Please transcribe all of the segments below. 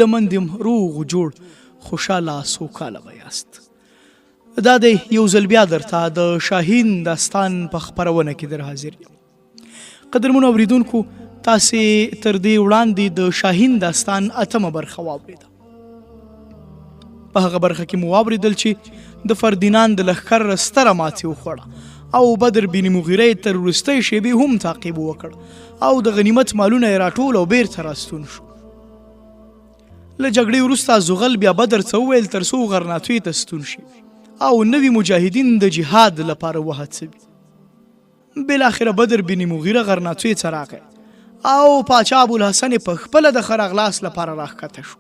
هیله مند یم روغ جوړ، خوشاله، سوکاله به یاست. دا دی یو ځل بیا درته د شاهین داستان په خپرونه کې در حاضر یم. قدرمنو اوریدونکو، تاسې تر دې وړاندې د شاهین داستان اتمه برخه واورېده. په هغه برخه کې مو واورېدل چې د فردیناند لښکر ستره ماتې وخوړه او بدر بن مغیره یې تر وروستۍ شېبې هم تعقیب وکړ او د غنیمت مالونه یې راټول او بیرته راستون شو. له جګړې وروسته زغل بیا بدر ته وویل تر څو غرناطوې ته ستون شي او نوي مجاهدین د جهاد لپاره وهڅوي. بالاخره بدر بن مغیره غرناطوې ته راغی او پاچا ابوالحسن یې په خپله د ښه راغلاست لپاره راښکته شو.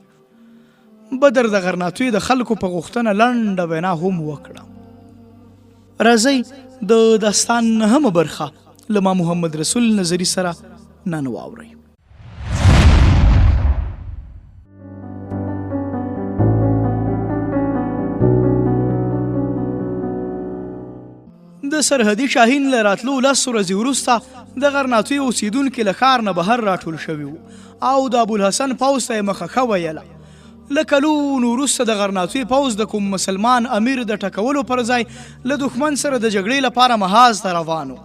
بدر د غرناطوې د خلکو په غوښتنه لنډه وینا هم وکړه. راځئ د داستان نهمه برخه له ما محمد رسول نظري سره نن واورئ. د سرحدي شاهین له راتلو لس ورځې وروسته د غرناطوې اوسېدونکي له ښار نه بهر راټول شوي وو او د ابوالحسن پوځ ته یې مخه ښه ویله. له کلونو وروسته د غرناطوې پوځ د کوم مسلمان امیر د ټکولو پر ځای له دښمن سره د جګړې لپاره محاذ ته روان و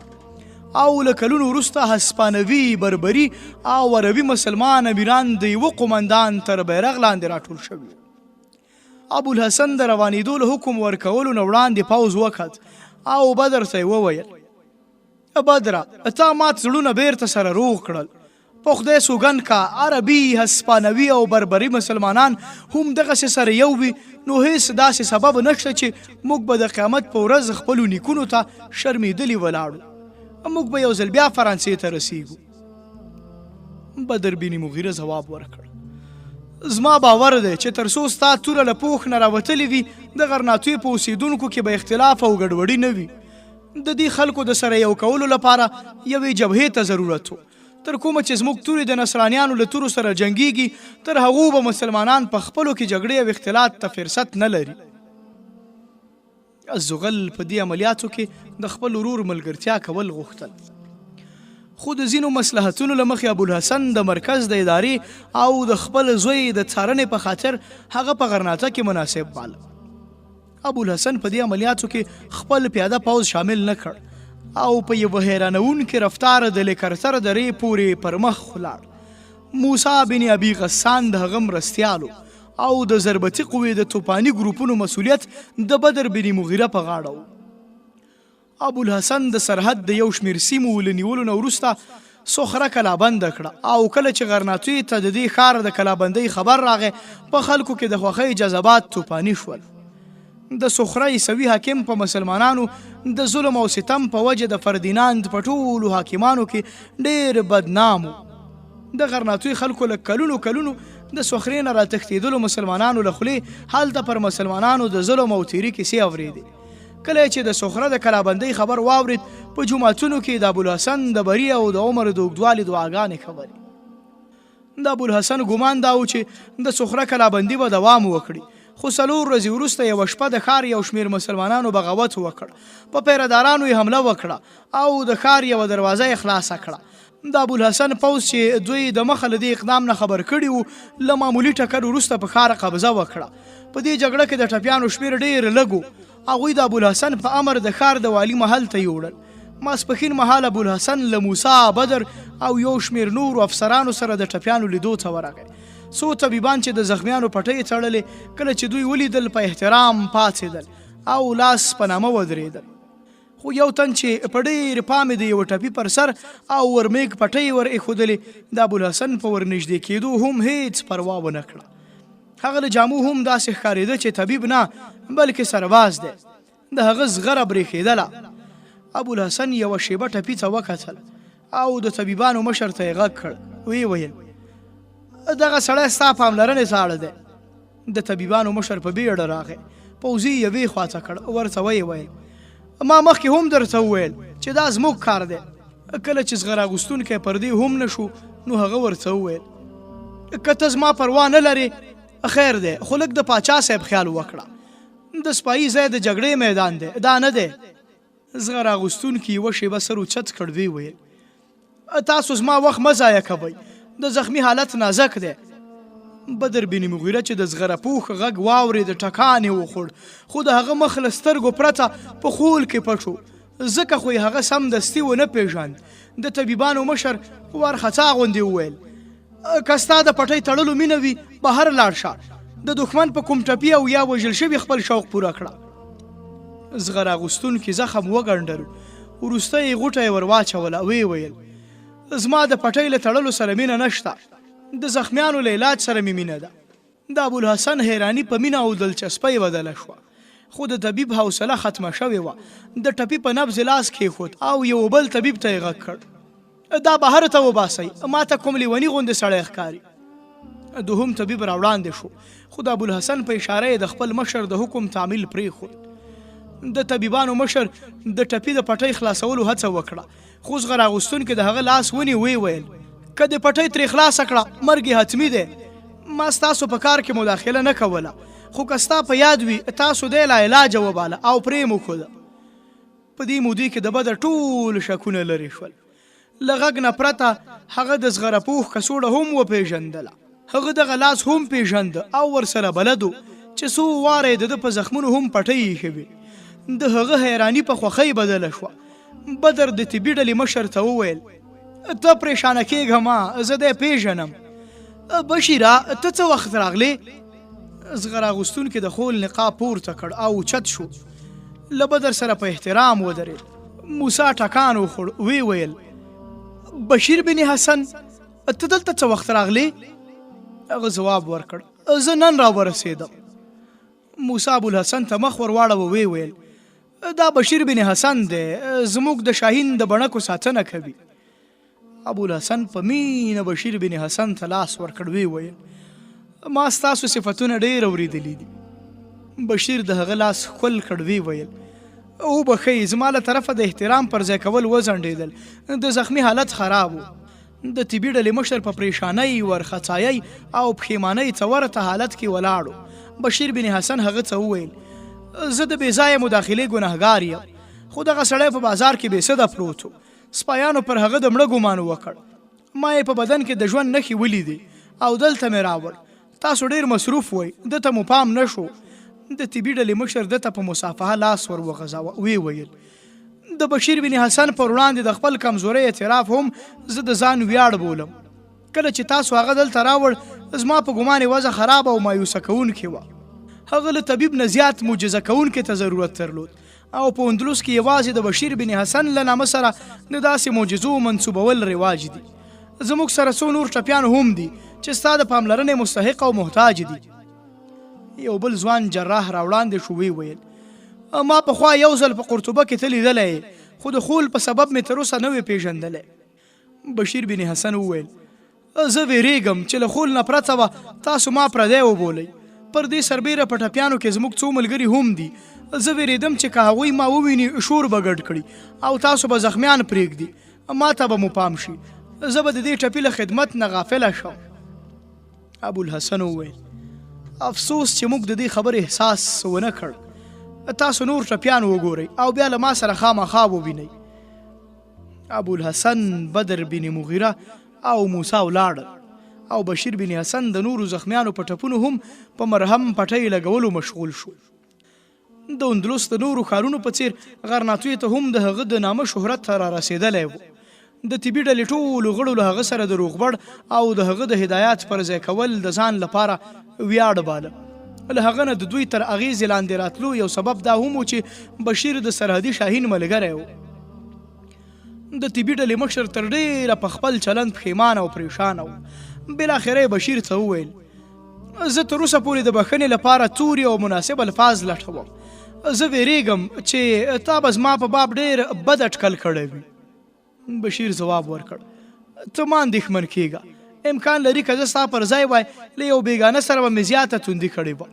او له کلونو وروسته هسپانوي، بربري او عربي مسلمان امیران د یوه قومندان تر بیرغ لاندې راټول شوي وو. ابوالحسن د روانېدو له حکم ورکولو نه وړاندې پوځ وکت او بدر ته یې وویل، بدره! تا مات زړونه بېرته سره روغ کړل. په خدای سوګند که عربي، هسپانوي او بربري مسلمانان هم دغسې سره یو وي، نو هېڅ داسې سبب نشته چې موږ به د قیامت په ورځ خپلو نیکونو ته شرمېدلي ولاړو. موږ به یو ځل بیا فرانسې ته رسېږو. بدر بن مغیره ځواب ورکړ، زما باور دی چې تر څو ستا توره له پوښ نه راوتلې وي، د غرناطوې په اوسېدونکو کې به اختلاف او ګډوډي نه وي. د دې خلکو د سره یو کولو لپاره یوې جبهې ته ضرورت و. تر کومه چې زموږ تورې د نصرانیانو له تورو سره جنګېږي، تر هغو به مسلمانان په خپلو کې جګړې او اختلاط ته فرصت نه لري. زغل په دې عملیاتو کې د خپل ورور ملګرتیا کول غوښتل، خو د ځینو مصلحتونو له مخې ابوالحسن د مرکز د ادارې او د خپل زوی د څارنې په خاطر هغه په غرناطه کې مناسب باله. ابوالحسن په دې عملیاتو کې خپل پیاده پوځ شامل نه کړ او په یوه حیرانوونکي رفتار د لیکرتر درې پورې پر مخ ولاړ. موسی بن ابي غسان د هغه مرستیال او د ضربتي قوې د توپاني ګروپونو مسولیت د بدر بن مغیره په غاړه و. ابوالحسن د سرحد د یو شمېر سیمو له نیولو نه وروسته سخره کلابنده کړه او کله چې غرناطې ته د دې ښار د کلابندۍ خبر راغی، په خلکو کې د خوښۍ جذبات توپاني شول. د سخره عیسوي حاکم په مسلمانانو د ظلم او ستم په وجه د فردیناند په ټولو حاکمانو کې ډېر بدنام و. د غرناطوی خلکو له کلونو کلونو د سخرې نه راتښتېدلو مسلمانانو له خولې هلته پر مسلمانانو د ظلم او تیري کیسې اورېدې. کله یې چې د سخره د کلابندۍ خبر واورېد، په جوماتونو کې د ابوالحسن د بري او د عمر د اوږدوالي دعاګانې کولې. د ابوالحسن ګومان دا و چې د سخره کلابندي به دوام وکړي، خو څلور ورځې وروسته یوه شپه د ښار یو شمېر مسلمانانو بغاوت وکړ، په پیره دارانو یې حمله وکړه او د ښار یوه دروازه یې خلاصه کړه. د ابوالحسن پوځ چې دوی د مخه له دې اقدام نه خبر کړي وو، له معمولي ټکر وروسته په ښار قبضه وکړه. په دې جګړه کې د ټپیانو شمېر ډېر لږ و. هغوی د ابوالحسن په امر د ښار د والي محل ته یوړل. ماسپښین مهال ابوالحسن له موسی، بدر او یو شمېر نورو افسرانو سره د ټپیانو لیدو ته ورغی. څو طبیبان چې د زخمیانو پټۍ تړلې، کله چې دوی ولیدل په احترام پاڅېدل او لاس په نامه ودرېدل. خو یو تن چې په ډېر پام یې د یوه ټپي پر سر او ورمېږ پټۍ ور ایښودلې، د ابوالحسن په ورنږدې کېدو هم هېڅ پروا ونه کړه. هغه له جامو هم داسې ښکارېده چې طبیب نه، بلکې سرباز دی. د هغه زغره برېښېدله. ابوالحسن یوه شېبه ټپي ته وکتل او د طبیبانو مشر ته یې غږ کړ، ویې ویل، دغه سړی ستا پاملرنې ته اړ دی. د طبیبانو مشر په بیړه راغی، پوځي یې یوې خوا ته کړ، ورته ویې ویل، ما مخکې هم درته وویل چې دا زموږ کار دی. کله چې زغر اغوستونکی پر دې هم نه شو، نو هغه ورته وویل، که ته زما پروا نه لرې خیر دی، خو لږ د پاچا صاحب خیال وکړه. د سپاهي ځای د جګړې میدان دی، دا نه دی. زغر اغوستونکي یوه شېبه سر اوچت کړ، ویې ویل، تاسو زما وخت مه ضایع کوئ، د زخمي حالت نازک دی. بدر بن مغیره چې د زغره پوښ غږ واورېد، ټکان یې وخوړ، خو د هغه مخ له سترګو پرته په خول کې پټ و، ځکه خو یې هغه سمدستي ونه پېژاند. د طبیبانو مشر وارخطا غوندې وویل، که ستا د پټۍ تړلو مینه وي، بهر لاړ شه، د دښمن په کوم ټپي او یا وژل شوي خپل شوق پوره کړه. زغره اغوستونکي زخم وګنډلو، وروستۍ غوټه یې ور واچوله، ویې ویل، زما د پټۍ له تړلو سره مینه نشته، د زخمیانو له علاج سره مې مینه ده. د ابوالحسن حیراني په مینه او دلچسپۍ بدله شوه، خو د طبیب حوصله ختمه شوې وه. د ټپي په نبض یې لاس کېښود او یوه بل طبیب ته یې غږ کړ، دا بهر ته وباسئ، ماته کوم لیوني غوندې سړی ښکاري. دوهم طبیب راوړاندې شو، خو د ابوالحسن په اشاره یې د خپل مشر د حکم تعمیل پرېښود. د طبیبانو مشر د ټپي د پټۍ خلاصولو هڅه وکړه، خو زغر اغوستونکي د هغه لاس ونیو، ویې ویل، که دې پټۍ ترې خلاصه کړه، مرګ یې حتمي دی. ما ستاسو په کار کې مداخله نه کوله، خو که ستا په یاد وي، تاسو دی لاعلاجه وباله او پرې مو ښوده. په دې مودې کې د بدر ټول شکونه لرې شول. له غږ نه پرته هغه د زغره پوښ کڅوړه هم وپېژندله. هغه دغه لاس هم پېژنده او ورسره بلد و چې څو واره یې د ده په زخمونو هم پټۍ ایښې وې. د هغه حیراني په خوښۍ بدله شوه. بدر د طبي ډلې مشر ته وویل، ته پرېشانه کېږه مه، زه دی پېژنم. بشیره، ته څه وخت راغلې؟ زغر اغوستونکي د خول نقاب پورته کړ او اوچت شو. له بدر سره په احترام ودرېد. موسی ټکان وخوړ، ویې ویل، بشیر بن حسن، ته دلته څه وخت راغلې؟ هغه ځواب ورکړ، زه نن راورسېدم. موسی ابوالحسن ته مخ ور واړاوه، ویې ویل، دا بشیر بن حسن دی، زموږ د شاهین د بڼکو ساتنه کوي. ابوالحسن په مینه بشیر بن حسن ته لاس ورکړ، ویې ویل، ما ستاسو صفتونه ډېر اورېدلي دي. بشیر د هغه لاس ښکل کړ، ویې ویل، وبښئ، زما له طرفه د احترام پر ځای کول وځنډېدل، د زخمي حالت خراب و. د طبي ډلې مشر په پرېشانۍ، ورخڅایۍ او پښېمانۍ ته ورته حالت کې ولاړ و. بشیر بن حسن هغه ته وویل، زه د بې ځایه مداخلې ګناهګار یم، خو دغه سړی په بازار کې بې سده پروت و. سپایانو پر هغه د مړه ګومان وکړ. ما یې په بدن کې د ژوند نښې ولیدې او دلته مې راوړ. تاسو ډېر مصروف وئ، ده ته مو پام نه شو. د طبي ډلې مشر ده ته په مصافحه لاس ور وغځاوه، ویې ویل، د بشیر بن حسن پر وړاندې د خپل کمزورۍ اعتراف هم زه د ځان ویاړ بولم. کله چې تاسو هغه دلته راوړ، زما په ګمان یې وضع خرابه او مایوسه کوونکې وه. هغه له طبیب نه زیات معجزه کوونکي ته ضرورت درلود او په اندلس کې یوازې د بشیر بن حسن له نامه سره د داسې معجزو منسوبول رواج دي. زموږ سره څو نور ټپیان هم دي چې ستا د پاملرنې مستحق او محتاج دي. یو بل ځوان جراح راوړاندې شو، ویې ویل، ما پخوا یو ځل په قرطبه کې ته لیدلی یې، خو د خول په سبب مې تر اوسه نه وې پېژندلی. بشیر بن حسن وویل، زه وېرېږم چې له خول نه پرته به تاسو ما پردی وبولئ. پر دې سربېره په ټپیانو کې زموږ څو ملګري هم دي. زه وېرېدم چې که هغوی ما وویني شور به ګډ کړي او تاسو به زخمیان پرېږدي، ما ته به مو پام شي. زه به د دې ټپي له خدمت نه غافله شم. ابوالحسن وویل، افسوس چې موږ د دې خبرې احساس ونه کړ. تاسو نور ټپیان وګورئ او بیا له ما سره خامخا ووینئ. ابوالحسن، بدر بن مغیره او موسی ولاړل او بشیر بن حسن د نورو زخمیانو په ټپونو هم په مرهم پټۍ لګولو مشغول شو. د اندلس د نورو ښارونو په څیر غرناطوی ته هم د هغه د نامه شهرت را رسیدلی و. د طبي ډلې ټولو غړو له هغه سره د روغبړ او د هغه د هدایات پر ځای کول د ځان لپاره ویاړ باله. له هغه نه د دوی تر اغیزې لاندې راتلو یو سبب دا هم و چې بشیر د سرحدي شاهین ملګری و. د طبي ډلې مشر تر ډېره په خپل چلند پښیمانه او پریشانه و. بالاخره یې بشیر ته وویل، زه تر اوسه پورې د بښنې لپاره توري او مناسب الفاظ لټوم. زه ویریږم چې تا به زما په باب ډېر بد اټکل کړی وي. بشیر ځواب ورکړ، ته مه اندېښمن کېږه. امکان لري که زه ستا پر ځای وای، له یو بېګانه سره به مې زیاته توندي کړې وه.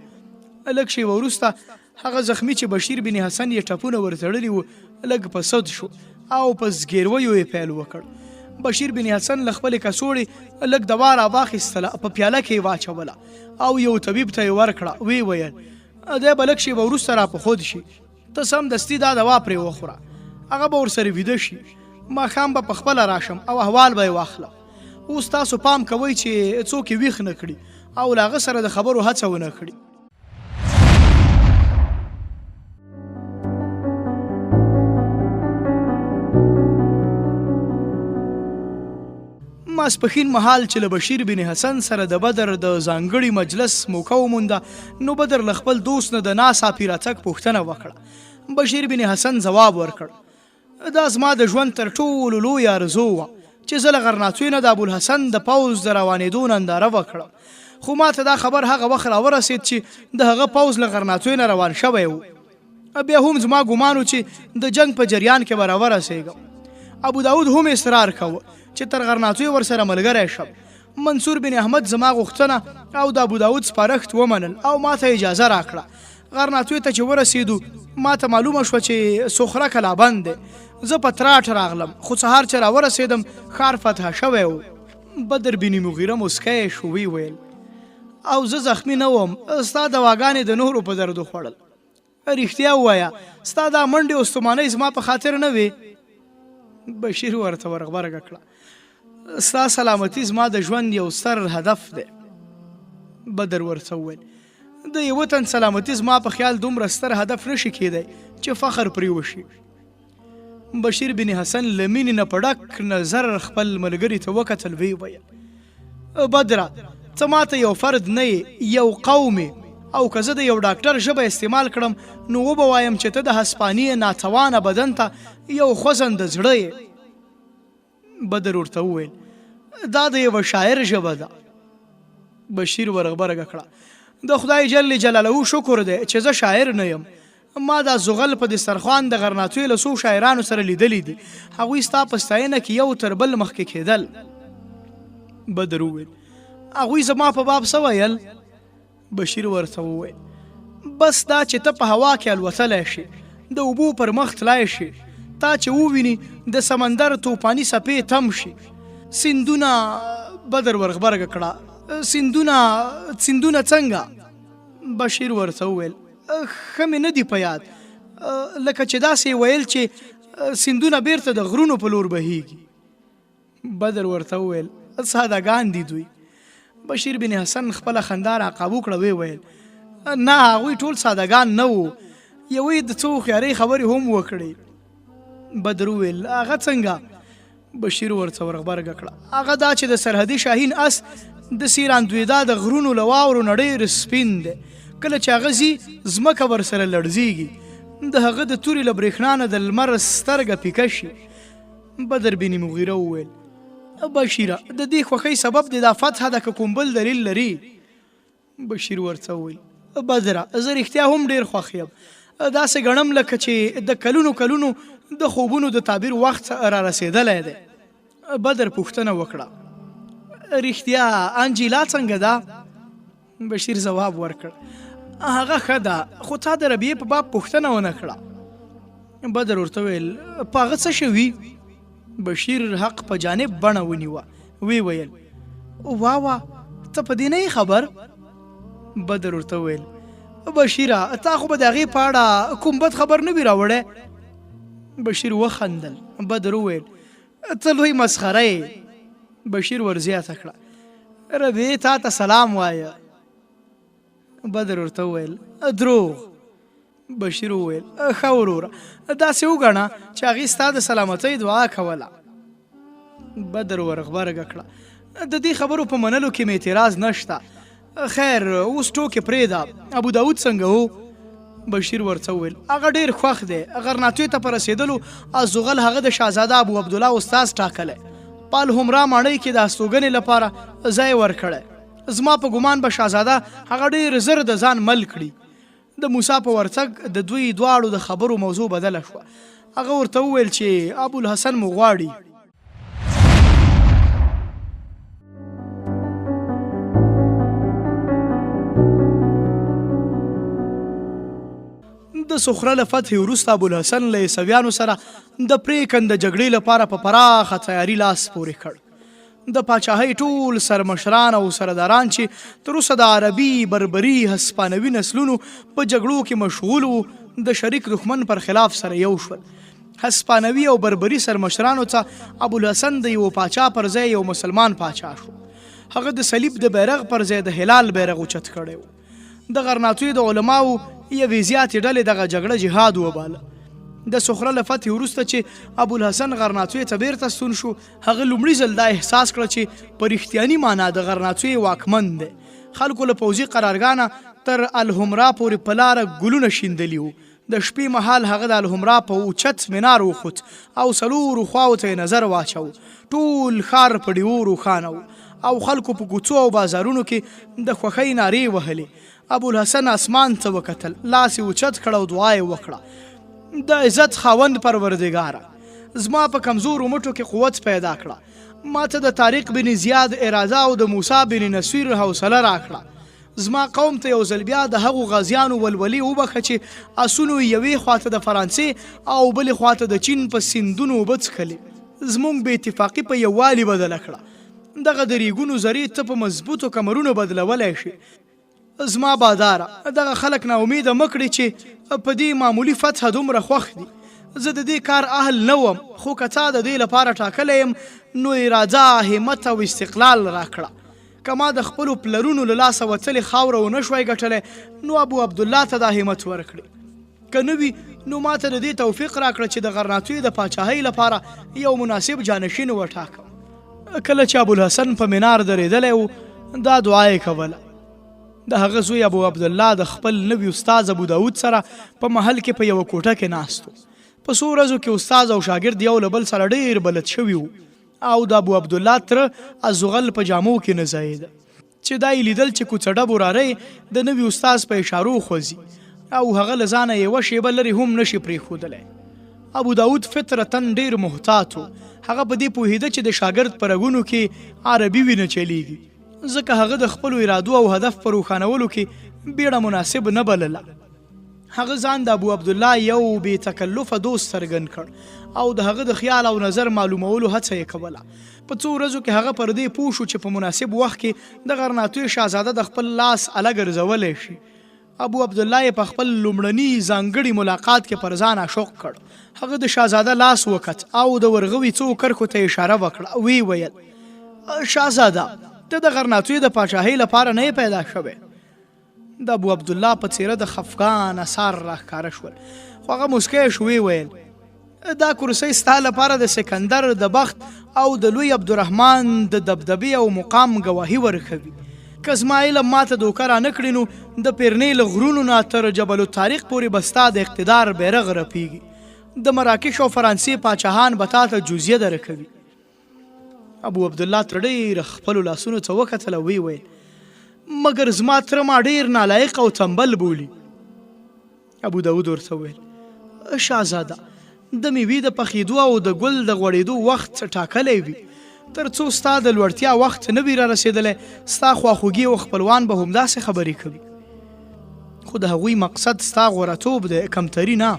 لږ شېبه وروسته هغه زخمي چې بشیر بن حسن یې ټپونه ورتړلي وو، لږ په سد شو او په زګېرویو یې پیل وکړ. بشیر بن حسن له خپلې کڅوړې لږ دوا راواخیستله، په پیاله کې یې واچوله او یو طبیب ته یې ورکړه. ویې ویل، دی به لږ شېبه وروسته را په خود شي. ته سمدستي دا دوا پرې وخوره، هغه به ورسره ویده شي. ماښام به په خپله راشم او احوال به یې واخلم. اوس تاسو پام کوئ چې څوک یې ویښ نه کړي او له هغه سره د خبرو هڅه ونه کړي. ماسپښین مهال چې له بشیر بن حسن سره د بدر د ځانګړي مجلس موقع ومونده، نو بدر له خپل دوست نه د ناڅاپي راتګ پوښتنه وکړه. بشیر بن حسن ځواب ورکړ، دا زما د ژوند تر ټولو لویه ارزو وه چې زه له غرناطوی نه د ابوالحسن د پوځ د روانېدو ننداره وکړم، خو ماته دا خبر هغه وخت راورسېد چې د هغه پوځ له غرناطوی نه روان شوی و. بیا هم زما ګومان و چې د جنګ په جریان کې به راورسېږم. ابو داود هم اصرار کاوه چې تر غرناطوی ورسره ملګری شم. منصور بن احمد زما غوښتنه او د ابو داود سپارښت ومنل او ماته اجازه راکړه. غرناطوی ته چې ورسېدو، ماته معلومه شوه چې سخره کلابند دی. زه په تراټ راغلم، خو سهار چې راورسېدم، ښار فتح شوی و. بدر بن مغیره موسکی شو، ویې ویل، او زه زخمي نه وم، ستا دواګانې د نورو په درد وخوړل. رښتیا ووایه، ستا دا منډې او ستومانۍ زما په خاطر نه وې؟ بشیر ورته ورغبرګه کړه، ستا سلامتي زما د ژوند یو ستر هدف دی. بدر ورته وویل، د یوه تن سلامتي زما په خیال دومره ستر هدف نه شي کېدای چې فخر پرې وشي. بشیر بن حسن له مینې نه په ډک نظر خپل ملګري ته وکتل، ویې ویل، بدره ته ماته یو فرد نه یې، یو قوم یې، او که زه د یو ډاکټر ژبه استعمال کړم نو وبه وایم چې ته د هسپانیې ناتوانه بدن ته یو خوځنده زړه یې. بدر ورته وویل، دا د یوه شاعر ژبه ده. بشیر ورغبرګه کړه، د خدای جل جلاله شکر دی چې زه شاعر نه یم. ما دا زغل په دسترخوان د غرناطوی له څو شاعرانو سره لیدلي دي، هغوی ستا په ستاینه کې یو تر بل مخکې کېدل. بدر وویل، هغوی زما په باب څه ویل؟ بشیر ورته وویل، بس دا چې ته په هوا کې الوتلی شې، د اوبو پر مخ تلای شې، تا چې وویني د سمندر توپاني څپې تم شي، سیندونه. بدر ورغبرګه کړه، سیندونه، سیندونه څنګه؟ بشیر ورته وویل، ښه مې نه دي په یاد، لکه چې داسې یې ویل چې سیندونه بیرته د غرونو په لور بهیږي. بدر ورته وویل، ساده ګان دي دوی. بشیر بن حسن خپله خندا را قابو کړه، ویې ویل، نه، هغوی ټول ساده ګان نه وو، یوه یې د څو هوښیارۍ خبرې هم وکړې. بدر وویل، هغه څنګه؟ بشیر ورته ورغبرګه کړه، هغه دا چې د سرحدي شاهین اس د سیراندویدا د غرونو له واورو نه ډېر سپین دی، کله چې هغه ځي ځمکه ورسره لړزیږي، د هغه د تورې له برېښنا نه د لمر سترګه پیکه شي. بدر بن مغیره وویل، بشیره د دې خوښۍ سبب دې دا فتحه ده که کوم بل دلیل لري؟ بشیر ورته وویل، بدره زه رښتیا هم ډیر خوښ یم، داسې ګڼم لکه چې د کلونو کلونو د خوبونو د تعبیر وخت را رسېدلی دی. بدر پوښتنه وکړه، رښتیا انجیلا څنګه ده؟ بشیر ځواب ورکړ، هغه ښه ده، خو تا د ربیع په باب پوښتنه ونه کړه. بدر ورته ویل، په هغه څه شوي؟ بشیر حق په جانب بڼه ونیوه، وی ویل، وا وا، ته په دې نه یې خبر؟ بدر ورته وویل، بشیره تا خو به د هغې په اړه کوم بد خبر نه وي راوړی؟ بشیر وخندل. بدر وویل، ته لوی مسخره یې. بشیر ورزیاته کړه، ربې تا ته سلام وایه. بدر ورته وویل، دروغ. بشیر وویل، ښه وروره، داسې وګڼه چې هغې ستا د سلامتۍ دعا کوله. بدر ورغبرګه کړه، د دې خبرو په منلو کې مې اعتراض نشته. خیر، اوس ټوکې پرېږده، ابو داود څنګه و؟ بشیر ورته وویل، هغه ډېر خوښ دی. غرناطې ته په رسېدلو ازوغل هغه د شهزاده ابو عبدالله استاد ټاکلی، په الحمرا ماڼۍ کې د استوګنې لپاره ځای ورکړی. زما په ګمان به شهزاده هغه ډېر زر د ځان مل کړي. د موسی په ورتګ د دوی دواړو د خبرو موضوع بدله شوه. هغه ورته وویل چې ابوالحسن مو غواړي. د سخره له فتحې وروسته ابوالحسن له عیسویانو سره د پرېکنده جګړې لپاره په پراخه تیاري لاس پورې کړ. د پاچاهۍ ټول سرمشران او سرداران چې تر اوسه د عربي، بربري، هسپانوي نسلونو په جګړو کې مشغول وو، د شریک دښمن پر خلاف سره یو شول. هسپانوي او بربري سرمشرانو ته ابوالحسن د یوه پاچا پر ځای یو مسلمان پاچا شو. هغه د صلیب د بیرغ پر ځای د هلال بیرغ اوچت کړی و. د غرناطوی د علماوو یوې زیاتې ډلې دغه جګړه جهاد وباله. د صخره له فتحې وروسته چې ابوالحسن غرناطوی ته بیرته ستون شو، هغه لومړي ځل دا احساس کړه چې په رښتیاني مانا د غرناطوی واکمن دی. خلکو له پوځي قرارګاه نه تر الحمرا پورې په لاره ګلونه شیندلي وو. د شپې مهال هغه د الحمرا په اوچت منار وخوت او څلورو خواو ته یې نظر واچاوه. ټول ښار په ډیوو روښانه و او خلکو په کوڅو او بازارونو کې د خوښۍ نارې وهلې. ابوالحسن اسمان ته وکتل، لاس یې اوچت کړ او دعا یې وکړه، د عزت خاوند پروردګاره! زما په کمزورو مټو کې قوت پیدا کړه. ماته د طارق بن زیاد اراده او د موسی بن نصیر حوصله راکړه. زما قوم ته یو ځل بیا د هغو غازیانو ولولې وبخښه چې اسونو یې یوې خواته د فرانسې او بلې خواته د چین په سیندونو اوبه څښلې. زموږ بې اتفاقي په یووالي بدله کړه. دغه د ریګونو ذرې ته په مضبوطو کمرونو بدلولای شې. زما باداره! دغه خلک نا امیده مه کړې چې په دې معمولي فتحه دومره خوښ دي. زه د دې کار اهل نه وم، خو که تا د دې لپاره ټاکلی یم، نو اراده، همت او استقلال راکړه. که ما د خپلو پلرونو له لاسه وتلې خاوره ونه شوای ګټلی، نو ابو عبدالله ته دا همت ورکړې. که نه وي، نو ماته د دې توفیق راکړه چې د غرناطوی د پاچاهۍ لپاره یو مناسب جانشین وټاکم. کله چې ابوالحسن په منار درېدلی و، دا دعا یې کوله. د هغه زوی ابو عبدالله د خپل نوي استاد ابو داود سره په محل کې په یوه کوټه کې ناست و. په څو ورځو کې استاد او شاګرد یو له بل سره ډېر بلد شوي وو او د ابو عبدالله تره ازغل په جامو کې نه ځایېده. چې دا یې لیدل چې کوڅه ډب وراره یې د نوي استاد په اشارو خوځي او هغه له ځانه یوه شېبه لرې هم نه شي پرېښودلی. ابو داود فطرتاً ډېر محتاط و، هغه په دې پوهېده چې د شاګرد په رګونو کې عربي وینه چلېږي، ځکه هغه د خپلو ارادو او هدف په روښانولو کې بیړه مناسب نه بلله. هغه ځان د ابو عبدالله یو بې تکلفه دوست څرګند کړ او د هغه د خیال او نظر معلومولو هڅه یې کوله. په څو ورځو کې هغه پر دې پوه شو چې په مناسب وخت کې د غرناطوی شهزاده د خپل لاس اله ګرځولی شي. ابو عبدالله یې په خپل لومړني ځانګړي ملاقات کې پر ځان عاشق کړ. هغه د شهزاده لاس وکت او د ورغوي څو کرښو ته یې اشاره وکړه، ویې ویل، شهزاده! ته د غرناطوی د پاچاهۍ لپاره نه یې پیدا شوی. د ابو عبدالله په څیره د خفګان اثار راښکاره شول، خو هغه موسکی شو، ویې ویل، دا کرسۍ ستا لپاره د سکندر د بخت او د لوی عبدالرحمن د دبدبې او مقام ګواهي ورکوي. که زما علم ماته دوکه رانه کړي نو د پیرنې له غرونو نه تر جبل الطارق پورې به ستا د اقتدار بیرغ رپیږي. د مراکش او فرانسې پاچاهان به تاته جزیه درکوي. ابو عبدالله تر ډېره خپلو لاسونو ته وکتل او ویې ویل، مګر زما تره ما ډېر نالایق او تنبل بولي. ابو داود ورته وویل، شاهزاده، د میوې د پخېدو او د ګل د غوړېدو وخت ټاکلی وي. تر څو ستا د لوړتیا وخت نه وي رارسېدلی، ستا خواخوږي او خپلوان به همداسې خبرې کوي. خو د هغوی مقصد ستا غوره توب دی، کمتري نه.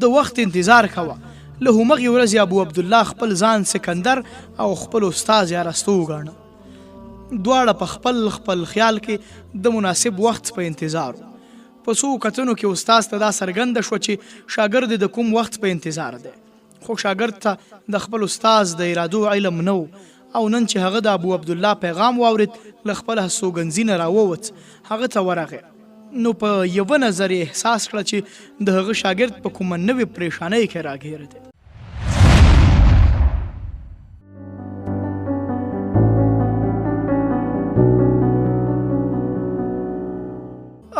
د وخت انتظار کوه. له همغې ورځې ابو عبدالله خپل ځان سکندر او خپل استاد ارسطو وګاڼه. دواړه په خپل خپل خیال کې د مناسب وخت په انتظار وو. په څو کتنو کې استاد ته دا څرګنده شوه چې شاګرد یې د کوم وخت په انتظار دی. خو شاګرد ته د خپل استاد د ارادو علم نه و او نن چې هغه د ابو عبدالله پیغام واورید له خپل هستوګنځي نه راووت، هغه ته ورغی نو په یوه نظر یې احساس کړه چې د هغه شاګرد په کومه نوې پریشانۍ کې راګیر دی.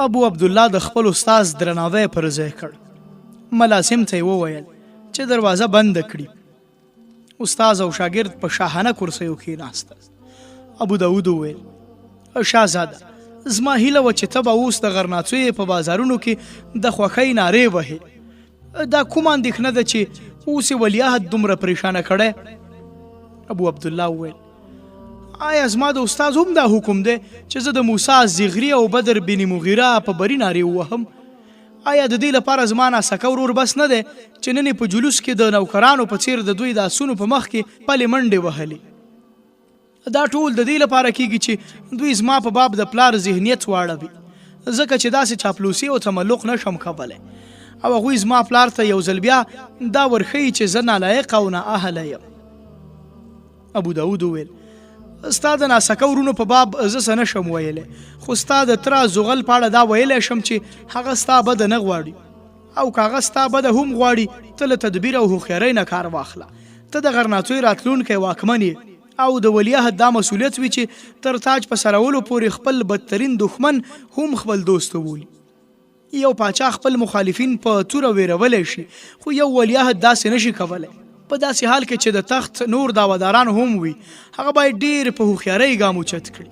ابو عبدالله د خپل استاد درناوی پر ځای کړ، ملازم ته یې وویل چې دروازه بنده کړي. استاد او شاګرد په شاهانه کرسیو کښېناستل. ابو داود وویل، شاهزاده، زما هیله وه چې ته به اوس د غرناڅوی په بازارونو کې د خوښۍ نارې وهې. دا کومه اندېښنه ده چې اوس یې ولیعهد دومره پرېشانه کړی؟ ابو عبدالله وویل، آیا زما د استاد هم دا حکم دی چې زه د موسی زغري او بدر بن مغیره په بري نارې ووهم؟ آیا د دې لپاره زما ناسکه ورور بس نه دی چې نن یې په جلوس کې د نوکرانو په څیر د دوی د اسونو په مخ کې پلې منډې وهلې؟ دا ټول د دې لپاره کیږي چې دوی زما په باب د پلار ذهنیت واړوي، ځکه چې داسې چاپلوسي او تملق نه شم کولی او هغوی زما پلار ته یو ځل بیا دا ورښیي چې زه نالایقه او نااهله یم. ابو داود وویل، ستا د ناسکه ورونو په باب زه څه نه شم ویلی، خو ستا د تره زغل په اړه دا ویلی شم چې هغه ستا بده نه غواړي، او که هغه ستا بده هم غواړي، ته له تدبیر او هوښیارۍ نه کار واخله. ته د غرناطوی راتلونکی واکمن یې او د ولیعهد دا مسؤلیت وي چې تر تاج په سرولو پورې خپل بدترین دښمن هم خپل دوست وبولي. یو پاچا خپل مخالفین په توره ویرولی شي، خو یو ولیعهد داسې نه شي کولی. په داسې حال کې چې د تخت نور دعوهداران هم وي، هغه باید ډېر په هوښیارۍ ګام اوچت کړي.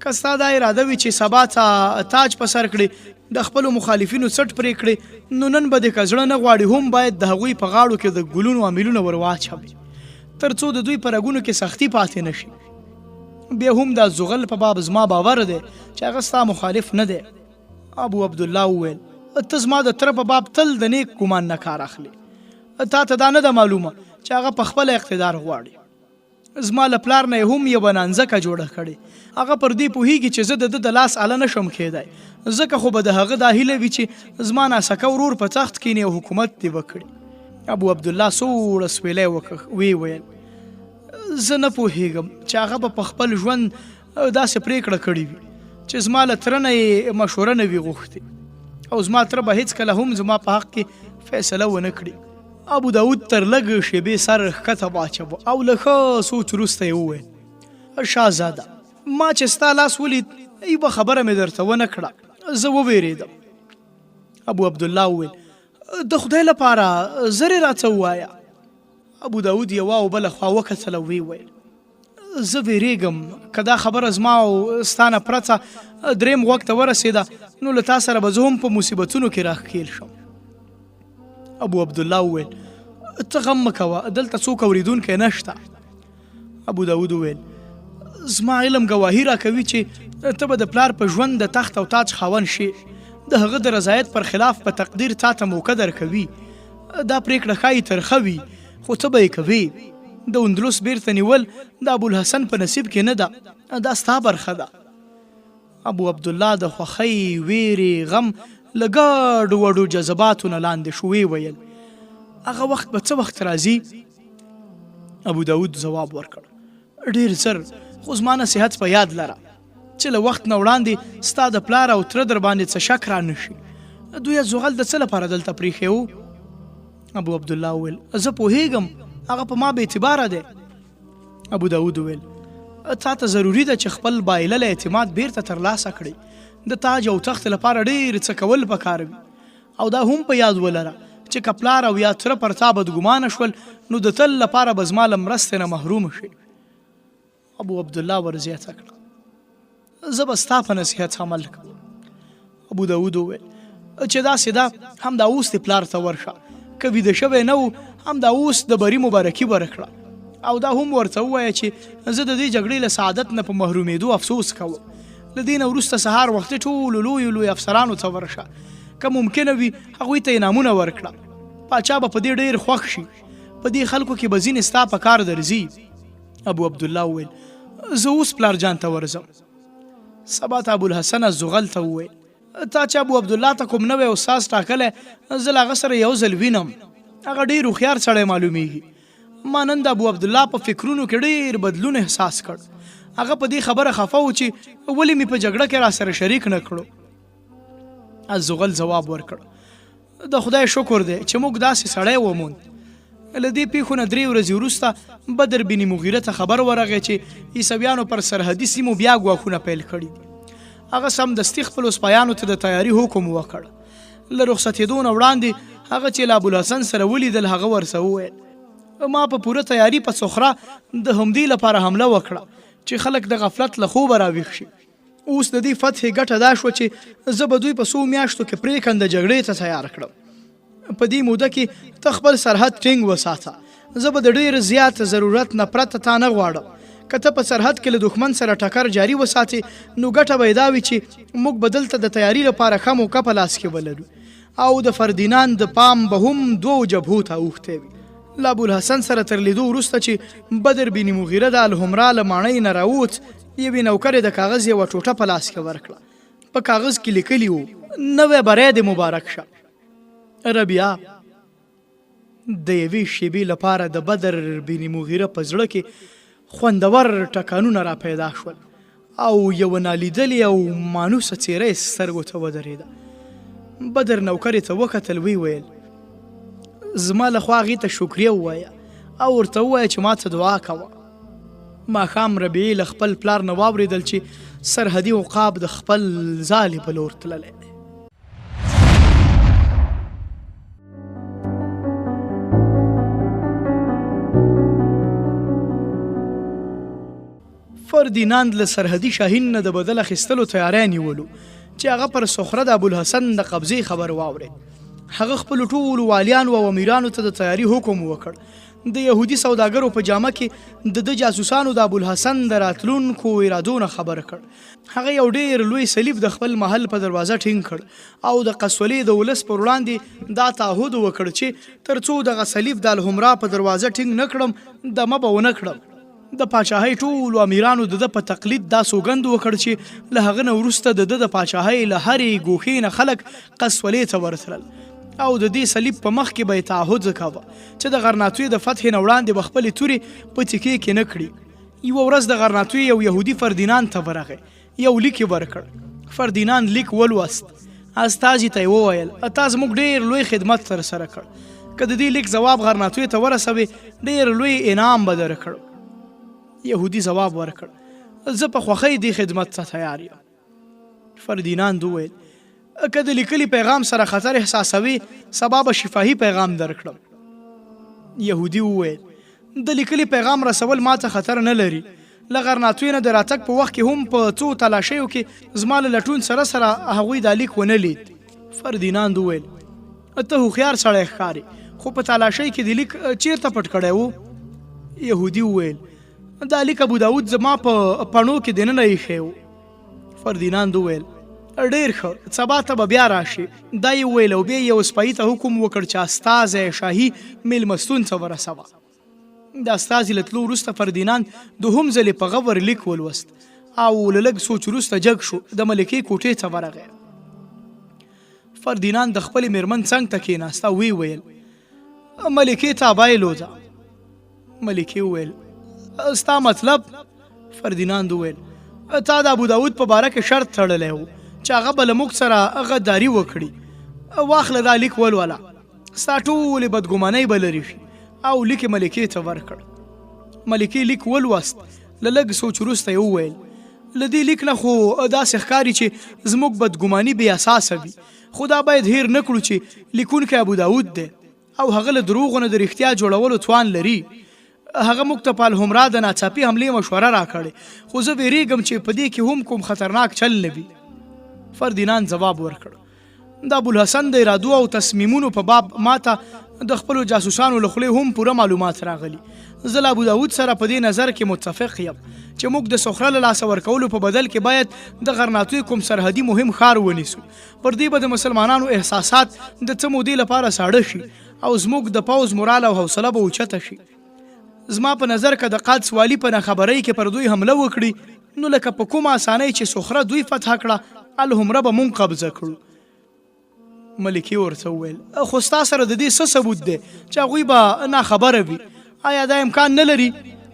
که ستا دا اراده وي چې سبا ته تاج په سر کړې، د خپلو مخالفینو څټ پرې کړې، نو نن به دې که زړه نه غواړي هم باید د هغوی په غاړو کې د ګلونو امیلونه ور واچوې، تر څو د دوی په رګونو کې سختي پاتې نه شي. بیا هم د زغل په باب زما باور دی چې هغه ستا مخالف نه دی. ابو عبدالله وویل، ته زما د تره په باب تل د نیک ګمان نه کار اخلې. تا ته دا نه ده معلومه چې هغه په خپله اقتدار غواړي. زما له پلار نه یې هم یوه نانځکه جوړه کړې. هغه پر دې پوهېږي چې زه د ده د لاس اله نه شم کېدای، ځکه خو به د هغه دا هیله وي چې زما ناسکه ورور په تخت کېني او حکومت دې وکړي. ابو عبدالله سوړ اسویلی وکښ، ویې ویل، زه نه پوهېږم چې هغه به په خپل ژوند داسې پرېکړه کړې وي چې زما له تره نه یې مشوره نه وي غوښتې او زما تره به هېڅکله هم زما په حق کې فیصله ونه کړي. ابو داود تر لږ شېبې سر ښکته واچوه او له ښه سوچ وروسته یې وویل، شاهزاده، ما چې ستا لاس ولید، یوه خبره مې درته ونه کړه، زه ووېرېدم. ابو عبدالله وویل، د خدای لپاره زر یې راته ووایه. ابو داود یوه او بله خوا وکتل او ویې ویل، زه وېرېږم که دا خبره زما او ستا نه پرته دریم غوږ ته ورسېده، نو له تا سره به زه هم په مصیبتونو کې راښکېل شم. ابو عبدالله وویل، ته غم مه کوه، دلته څوک اورېدونکی نشته. ابو داود وویل، زما علم ګواهي راکوي چې ته به د پلار په ژوند د تخت او تاج خاوند شې. د هغه د رضایت پر خلاف به تقدیر تا ته موقع درکوي. دا پرېکړه ښایي ترخه وي، خو ته به یې کوې. د اندلس بیرته نیول د ابوالحسن په نصیب کې نه ده، دا ستا برخه ده. ابو عبدالله د خوښۍ، ویرې، غم له ګډو وډو جذباتو نه لاندې شو، ویې ویل، هغه وخت به څه وخت راځي؟ ابو داود ځواب ورکړ، ډېر زر، خو زما نصیحت په یاد لره چې له وخت نه وړاندې ستا د پلار او تره در باندې څه شک را نه شي. دوی زغل د څه لپاره دلته پرېښی و؟ ابو عبدالله وویل، زه پوهېږم، هغه په ما بې اعتباره دی. ابو داود وویل، تا ته ضروري ده چې خپل بایللی اعتماد بیرته ترلاسه کړې. د تاج او تخت لپاره ډېر څه کول پکار وي، او دا هم په یاد ولره چې که پلار او یا تره پر تا بدګمانه شول، نو د تل لپاره به زما له مرستې نه محروم شې. ابو عبدالله ور زیاته کړه، زه به ستا په نصیحت عمل کوم. ابو داود وویل، چې داسې ده، همدا اوس دې پلار ته ورشه، که ویده شوی نه و، همدا اوس د بري مبارکي ورکړه، او دا هم ورته ووایه چې زه د دې جګړې له سعادت نه په محرومېدو افسوس کوم. له دې نه وروسته سهار وختي ټولو لویو لویو افسرانو ته ورشه، که ممکنه وي هغوی ته انعامونه ورکړه، پاچا به په دې ډېر خوښ شي، په دې خلکو کې به ځینې ستا په کار درځي. ابو عبدالله وویل، زه اوس پلار جان ته ورځم. سبا ته ابوالحسن الزغل ته وویل، تا چې ابو عبدالله ته کوم نوی استاد ټاکلی، زه له هغه سره یو ځل وینم، هغه ډېر هوښیار سړی معلومیږي. ما نن د ابو عبدالله په فکرونو کې ډېر بدلون احساس کړ. هغه په دې خبره خفه و چې ولې مې په جګړه کې راسره شریک نه کړو. الزغل ځواب ورکړ، د خدای شکر دی چې موږ داسې سړی وموند. له دې پیښو نه درې ورځې وروسته بدر بن مغیره ته خبر ورغی چې عیسویانو پر سرحدي سیمو بیا ګواښونه پیل کړي دي. هغه سمدستي خپلو سپایانو ته د تیاري حکم وکړ. له رخصتېدو نه وړاندې هغه چې له ابوالحسن سره ولیدل، هغه ورته وویل، ما په پوره تیاري په صخره د همدې لپاره حمله وکړه چې خلک د غفلت له خوبه راویښ شي. اوس د دې فتحې ګټه دا شوه چې زه به دوی په څو میاشتو کې پرېکنده جګړې ته تیار کړم. په دې موده کې ته خپل سرحد ټینګ وساته، زه به د ډېر زیات ضرورت نه پرته تا نه غواړم. که ته په سرحد کې له دښمن سره ټکر جاري وساتې، نو ګټه به یې دا وي چې موږ به دلته د تیاري لپاره ښه موقع په لاس کې ولرو او د فردیناند پام به هم دوو جبهو ته اوښتی وي. له ابوالحسن سره تر لیدو وروسته چې بدر بن مغیره د الحمرا له ماڼۍ نه راووت، یوې نوکرې د کاغذ یوه ټوټه په لاس کې ورکړه. په کاغذ کې لیکلي وو، نوی بری دې مبارک شه. ربیعه د یوې شیبې لپاره د بدر بن مغیره په زړه کې خوندور ټکانونه را پیدا شول او یوه نالیدلې او مانوسه څېره یې سترګو ته ودرېده. بدر نوکرې ته وکتل، ویې ویل، زما له خوا هغې ته شکریه ووایه او ورته ووایه چې ما ته دعا کوه. ماښام ربیعې له خپل پلار نه واورېدل چې سرحدي عقاب د خپل ځالې په لور تللی دی. فردیناند له سرحدي شاهین نه د بدل اخیستلو تیاری نیولو چې هغه پر سخره د ابوالحسن د قبضې خبر واورېد. هغه خپلو ټولو والیانو او امیرانو ته د تیاری حکم وکړ. د یهودي سوداګرو په جامه کې د ده جاسوسانو د ابوالحسن د راتلونکو ارادو نه خبر کړ. هغه یو ډېر لوی صلیب د خپل محل په دروازه ټینګ کړ او د قسولې د ولس پر وړاندې دا تعهد وکړ چې تر څو دغه صلیب د الحمرا په دروازه ټینګ نه کړم، دمه به ونه کړم. د پاچاهۍ ټولو امیرانو د ده په تقلید دا سوګند وکړ چې له هغه نه وروسته د ده د پاچاهۍ له هرې ګوښې نه خلک قسولې ته ورتلل او د دې صلیب په مخ کې به یې تعهد کاوه چې د غرناطوې د فتحې نه وړاندې به خپلې تورې په تیکې کې نه کړي. یوه ورځ د غرناطوې یو یهودي فردیناند ته ورغی، یو لیک یې ورکړ. فردیناند لیک ولوست، استازي ته یې وویل، تا زموږ ډېر لوی خدمت ترسره کړ، که د دې لیک ځواب غرناطوې ته ورسوې، ډېر لوی انعام به درکړم. یهودي ځواب ورکړ، زه په خوښۍ دې خدمت ته تیار یم. فردیناند وویل، که د لیکلي پیغام سره خطر احساسوې، سبا به شفاهي پیغام درکړم. یهودي وویل، د لیکلي پیغام رسول ماته خطر نه لري. له غرناطوې نه د راتګ په وخت کې هم په څو تلاشیو کې زما له لټون سره سره هغوی دا لیک ونه لید. فردیناند وویل، ته هوښیار سړی ښکارې، خو په تلاشۍ کې دې لیک چیرته پټ کړی و؟ یهودي وویل، دا لیک ابوداود زما په پڼو کې دننه ایښی و. فردیناند وویل، ډېر ښه، سبا ته به بیا راشې. دا یې وویل او بیا یې یوه سپاهي ته حکم وکړ چې استازی شاهي مېلمستون ته ورسوه. د استازي له تلو وروسته فردیناند دوهم ځلې په غور لیک ولوست او له لږ سوچ وروسته جګ شو، د ملکې کوټې ته ورغی. فردیناند د خپلې مېرمن څنګ ته کېناست او ویې ویل، ملکې تا بایلوده. ملکې وویل، ستا مطلب؟ فردیناند وویل، تا د ابوداود په باره کې شرط تړلی و چې هغه به له موږ سره غداري وکړي. واخله دا لیک ولوله، ستا ټولې بدګمانۍ به لرې شي. او لیک یې ملکې ته ورکړ. ملکې لیک ولوست، له لږ سوچ وروسته یې وویل، له دې لیک نه خو داسې ښکاري چې زموږ بدګماني بې اساسه وي، خو دا باید هېر نه کړو چې لیکونکی ابوداود دی او هغه له دروغو نه د رښتیا جوړولو توان لري. هغه موږ ته په الحمرا د ناڅاپي حملې مشوره راکړې، خو زه وېرېږم چې په دې کې هم کوم خطرناک چل نه وي. فردیناند ځواب ورکړ، د ابوالحسن د ارادو او تصمیمونو په باب ماته د خپلو جاسوسانو له خولې هم پوره معلومات راغلي. زه له ابوداود سره په دې نظر کې متفق یم چې موږ د سخره له لاسه ورکولو په بدل کې باید د غرناطوې کوم سرحدي مهم ښار ونیسو. پر دې به د مسلمانانو احساسات د څه مودې لپاره ساړه شي او زموږ د پوځ مورال او حوصله به اوچته شي. زما په نظر که د قادس والي په ناخبرۍ کې پر دوی حمله وکړي نو لکه په کومه اسانۍ چې سخره دوی فتح کړه، الحمره به مونږ قبضه کړو. ملکې ورته وویل، خو ستا سره د دې څه ثبوت دی چې هغوی به ناخبره وي؟ آیا دا امکان نه لري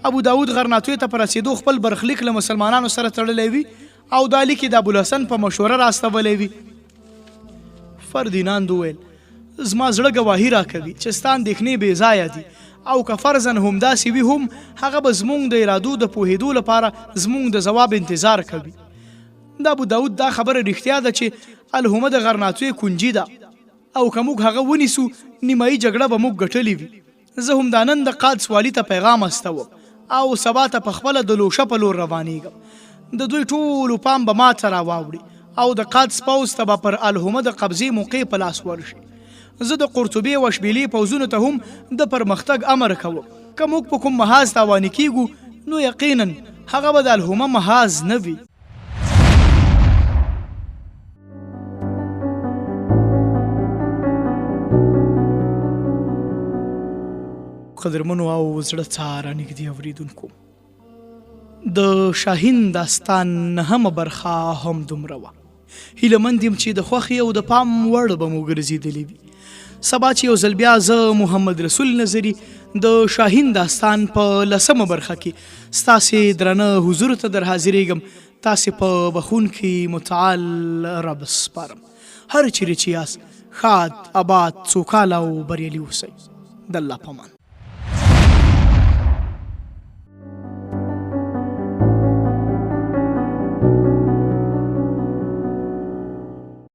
ابو داود غرناطوې ته په رسېدو خپل برخلیک له مسلمانانو سره تړلی وي او دا لیک یې د ابوالحسن په مشوره راستولی وي؟ فردیناند وویل، زما زړه ګواهي راکوي چې ستا اندېښنې بې ځایه دي او که فرضاً همداسې وي هم، هغه به زموږ د ارادو د پوهېدو لپاره زموږ د ځواب انتظار کوي. د ابوداود دا خبره رښتیا ده چې الهمه د غرناطوې کونجي ده او که موږ هغه ونیسو، نیمايي جګړه به موږ ګټلې وي. زه همدا نن د قادس والي ته پیغام استوم او سبا ته په خپله د لوشه په لور روانېږم. د دوی ټولو پام به ما ته راواوړي او د قادس پوځ ته به پر الهمه د قبضې موقع په لاس ورشي. زه د قرطبې او اشبیلې پوځونو ته هم د پرمختګ امر کوم. که موږ په کوم محاذ تاواني کېږو نو یقینا هغه به د الهمه محاذ نه وي. قدرمنو او زړه څاره نږدې اوریدونکو، د شاهین داستان نهمه برخه هم دومره وه. هیله مند یم چې د خوښې او د پام وړ به مو ګرځېدلې وي. سبا چې یو ځل بیا زه محمد رسول نظري د شاهین داستان په لسمه برخه کې ستاسې درنه حضور ته در حاضرېږم، تاسې په بخښونکي متعال رب سپارم. هر چېرې چې یاست ښاد، اباد، څوکاله او بریالي اوسئ. د الله په امان.